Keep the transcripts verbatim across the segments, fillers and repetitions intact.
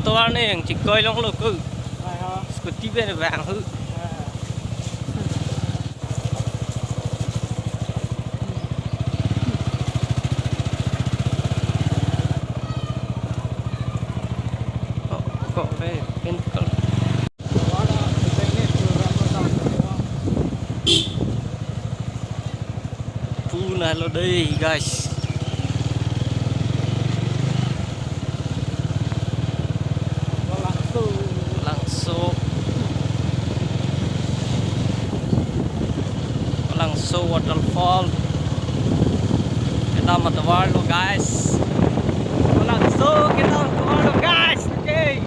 Tovar ne yang chikoi longlo ko. Scooty pen bang hu. Ko, ko, eh, pen ko. Puna lo dei, guys. Langso. Langso waterfall. Kita matovar lo, guys. Langso kita matovar lo, guys. Okay.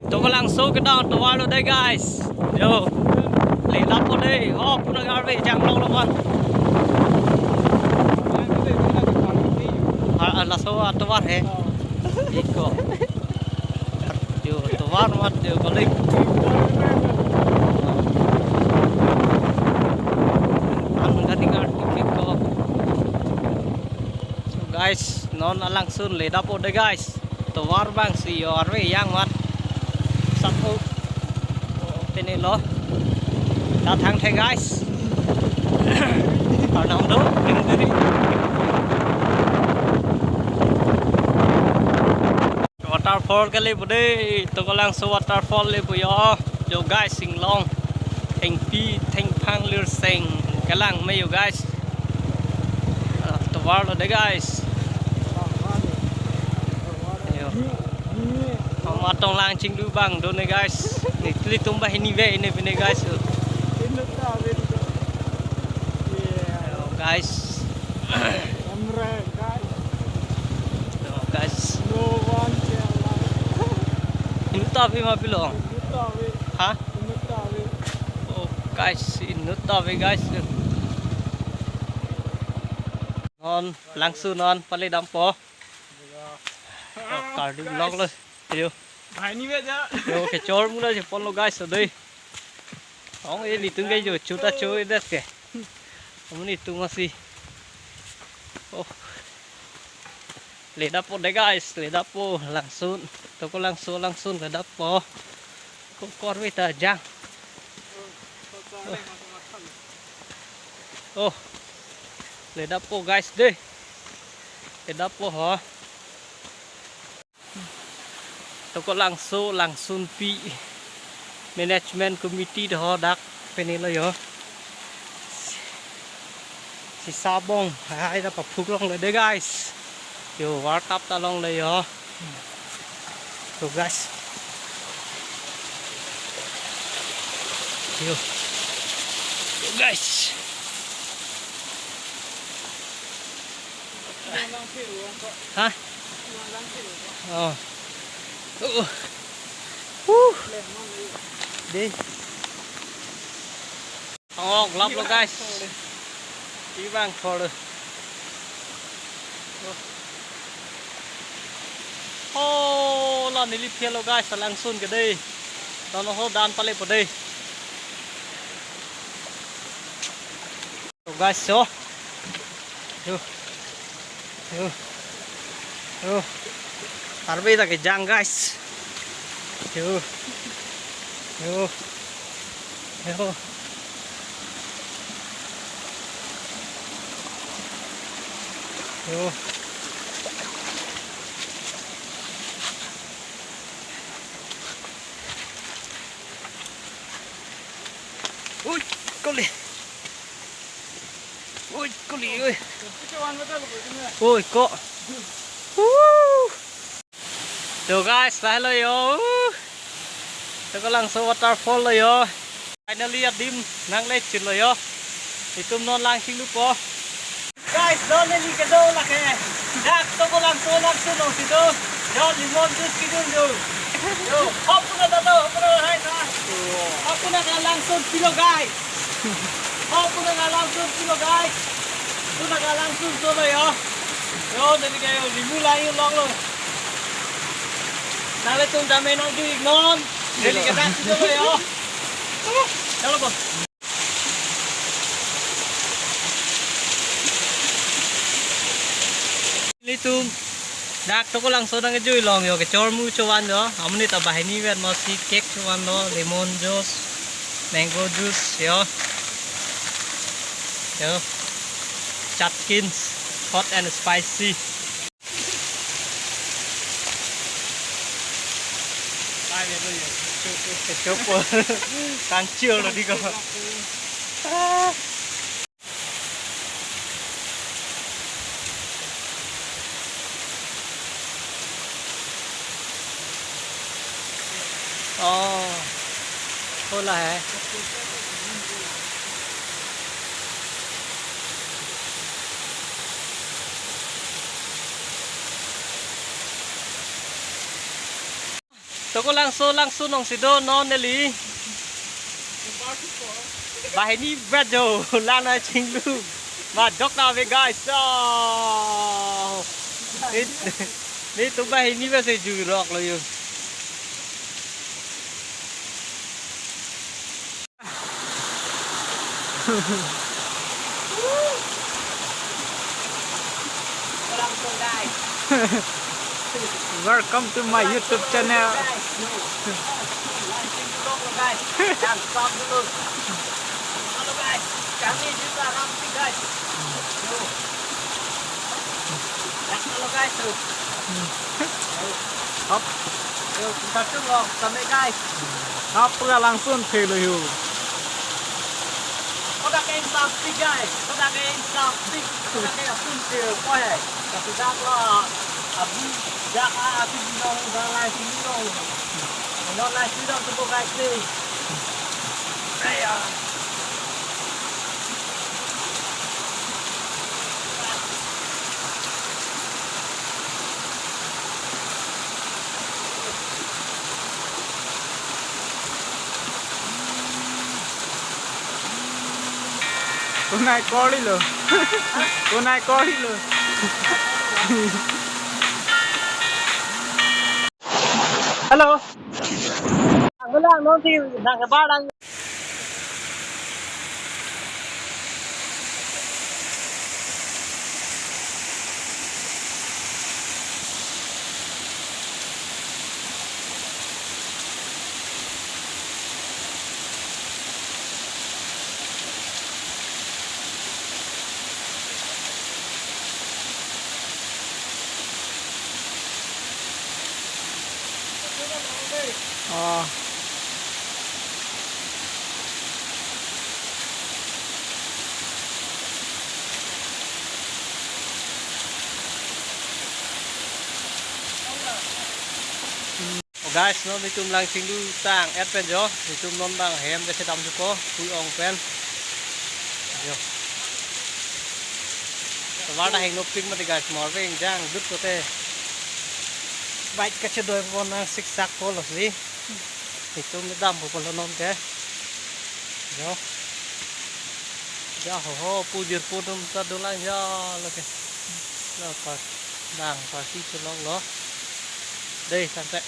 Tokolangso kedang tovar lo dei, guys. Yo. Ledappo dei. Oh, puna garbe jang long lo man. Ah, ah, laso atovar he. Iko. Yo, tovar mat yo, balik. An gani gar ticket ko. So guys, non alangsun ledappo dei, guys. Tovar bang si yo arve yang mat. Sapu. Pini lo. Datang the, guys. Arnam do, pindiri. Waterfall kali bude, Tokolangso waterfall le bu yo. Yo guys, inglong. Thengpi, thengphang lirseng kelang me yo guys. Ah, tovar lo dei guys. Yo. Amat tong lang chinglu bang do ne guys. Ne kli tum ba hini ve ne pine guys. Yo guys. Yo guys. Inut ave ma pilo. Ha? Oh guys, inut ave guys. Non langsun non pale dampo. Oh, kardi long lo. Yo. Bhai ni be ja. Yo, kechor mula je pon lo guys, so dei. Ong e nitum ke yo, chuta chu e det ke. Ong nitum asi. Oh. Ledappo dei guys, ledappo langsun. Tokolangso langsun ledappo. Ko korve ta jang. Oh. Ledappo guys dei. Ledappo ho. Tokolangso langsunpi management committee do dak pini lo yo. Sisabong hai da paphuk long le dei guys. Yo, wartap ta long le yo. Yo guys. Yo. Yo guys. Ha? Oh. Uh. Uh. Dei. Ang-ok lap lo guys. Ibang thor. Oh, la neli phelo guys, alangsun ke dei. Dono ho dan pale po dei. So guys, so. Yo. Yo. Yo. Arbe ta kejang guys. Yo. Yo. Yo. Yo. Ui, koli. Ui, koli, ui. Ui, ko. Woo. So guys, lahelo yo. Woo. Tokolangso waterfall lo yo. Finally adim nangle chun lo yo. Itum non lang chinglu po. Guys, non neli kedo lake. Dak Tokolangso langsun nongsi do. Yo lemon juice kidun do. Yo, hop puna dato, hop puna hai sa. Hop puna ka langsun pilo guys. Hop puna ka langsun pilo guys. Puna ka langsun solo yo. Yo, neli ke yo rimu lai yo long lo. Nanglitum dame nangju iknon. Neli ke dak solo yo. Chalo bo. Nelitum dak Tokolangso nangkejui long yo, kechor mu chovan yo. Amonit ta banghini vet mo si cake chovan lo, lemon juice, mango juice yo. Yo. Chatkins, hot and spicy. Chopo. Kanchio lo di ko. Ah. Oh, खोला है। Tokolangso langsun nongsi do non neli. Banghini vet jo, lang nangchinglu. Ma jok na ve guys. Oh. Ni, nelitum banghini vet si jui rok lo yo. Welcome to my YouTube channel. Hop. Yo, kita chung lo, kami guys. Hop, pura langsun phelo yo. Kodak ke insap tik guys, kodak ke insap tik, kodak ke asun phelo ko hai. Tapi dak lo, abi dak a, abi dong, dak lai sini dong. Not lai sini dong, tuh guys nih. Saya. Kunai kori lo. Kunai kori lo. Hello. Ang lang non si nang barang. Oh. Oh guys, non nelitum lang chinglu tang et pen jo, nelitum non bang hem kachedam chupo, pui ong pen. Jo. Tovar ta hingno pik mati guys, morveng jang dut kote. Bike kachedoi pon nang siksak po lo si. Nelitum dam po lo non ke. Jo. Ja ho ho, pu jirpo atum ta dolang ja lo ke. Lo, pas bang, pasi chelok lo. Dei, sampai.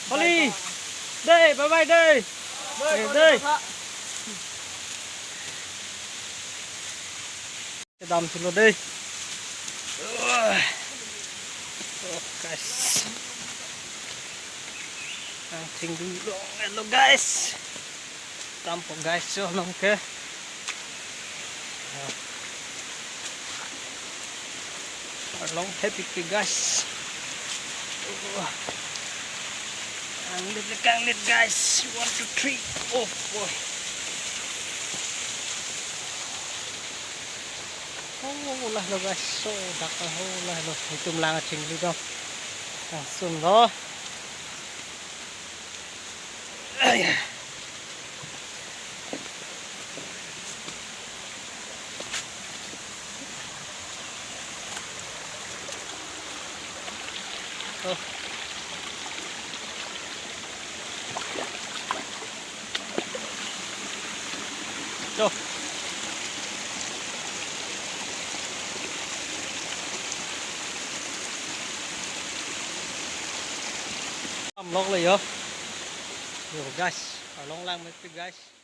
Kali. Dei, bye bye dei. Dei, dei. Kedam si lo dei. Oh, guys. Nangchinglu longle lo, guys. Dampo, guys, so nang ke. Arlong thepikpik, guys. Oh. Kanglit, kanglit, guys. One, two, three. Oh, boy. Oh, lahlo, guys. So, dak, oh, lahlo. Itum lang chinglu dong. Langsung lo. Ay. Oh. Tuh. Damlok lo yo. Yo, guys, arlong langmepik, guys.